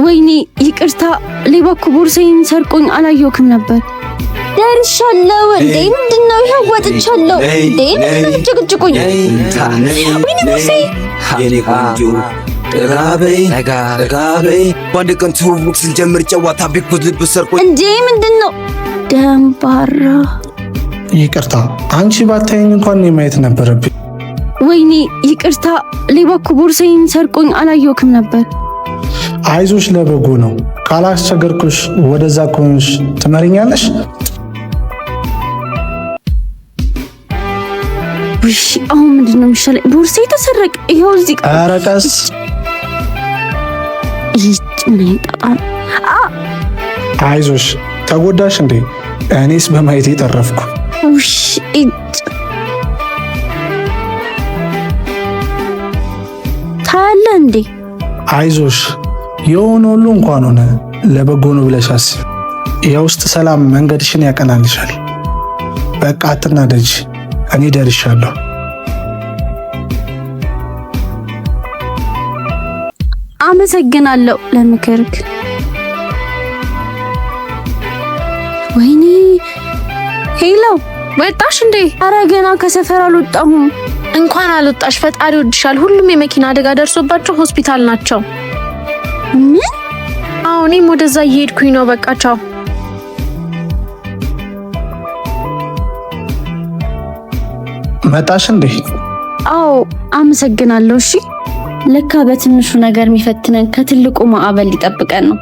ወይኔ ይቅርታ፣ ሌባ እኮ ቦርሳዬን ሰርቆኝ አላየሁክም ነበር። ደርሻለሁ። እንዴ ምንድን ነው? ይኸው ወጥቻለሁ። እንዴ ምንድን ነው የምትጨቅጭቁኝ? ወይኔ ቦርሳዬ! የኔ ቆንጆ ጠጋ በይ ጠጋ በይ። በአንድ ቀን ትውውቅ ስንጀምር ጨዋታ ቢኩት ልብ ሰርቆ። እንዴ ምንድን ነው? ደንባራ። ይቅርታ፣ አንቺ ባታየኝ እንኳን እኔ ማየት ነበረብኝ። ወይኔ ይቅርታ፣ ሌባ እኮ ቦርሳዬን ሰርቆኝ አላየሁክም ነበር። አይዞሽ፣ ለበጎ ነው። ካላስቸገርኩሽ ወደዛ ከሆንሽ ትመሪኛለሽ? ውይ አሁን ምንድን ነው የሚሻለኝ? ቦርሳዬ ተሰረቀ። ይኸው እዚህ። ኧረ ቀስ። ይህች ምን አይነት ጣጣ ነው? አይዞሽ፣ ተጎዳሽ እንዴ? እኔስ በማየቴ ተረፍኩ። ውይ እጭ፣ ታያለህ እንዴ? አይዞሽ፣ የሆነ ሁሉ እንኳን ሆነ፣ ለበጎ ነው ብለሽ አስቢ። የውስጥ ሰላም መንገድሽን ያቀናልሻል። በቃ አትናደጂ፣ እኔ ደርሻለሁ። አመሰግናለሁ ለምክርክ። ወይኔ hello፣ ወጣሽ እንዴ? አረ ገና ከሰፈር አልወጣሁም። እንኳን አልወጣሽ፣ ፈጣሪ ወድሻል። ሁሉም የመኪና አደጋ ደርሶባቸው ሆስፒታል ናቸው። ምን? አዎ፣ እኔም ወደዛ እየሄድኩኝ ነው። በቃ ቻው። መጣሽ እንዴ? አዎ አመሰግናለሁ። እሺ ለካ በትንሹ ነገር የሚፈትነን ከትልቁ ማዕበል ሊጠብቀን ነው።